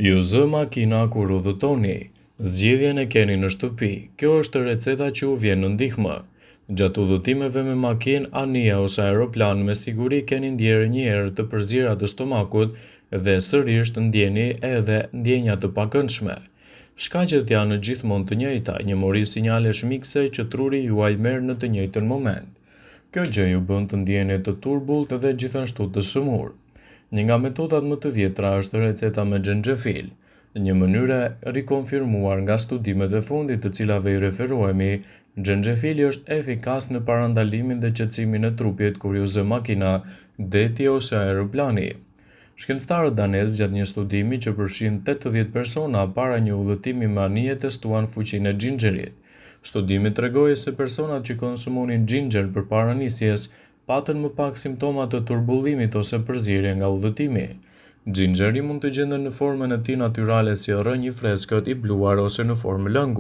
Ju zë makina kur udhëtoni. Zgjidhjen e keni në shtëpi. Kjo është receta që ju vjen në ndihmë. Gjatë udhëtimeve me makinë, anije ose aeroplan me siguri keni ndjerë një erë të përziera të stomakut dhe sërish ndjeni edhe ndjenja të pakëndshme. Shkaqet janë gjithmonë të njëjta, një mori sinjalesh mikse që truri juaj merr në të njëjtën moment. Kjo gjë ju bën të ndjeheni të turbullt dhe gjithashtu të sëmurë. Një nga metodat më të vjetra është receta me xhenxhefil, një mënyrë e rikonfirmuar nga studimet e fundit të cilave i referohemi, xhenxhefili është efikas në parandalimin dhe qetësimin e trupit kur ju zë makina, deti ose aeroplani. Shkencëtarët danezë gjatë një studimi që përfshin 80 persona para një udhëtimi me anije testuan fuqinë e xhinxherit. Studimi tregoi se personat që konsumonin xhinxher përpara nisjes patën më pak simptoma të turbullimit ose përzierje nga udhëtimi. Xhinxheri mund të gjendet në formën e tij natyrale si rrënjë i freskët, i bluar ose në formë lëngu.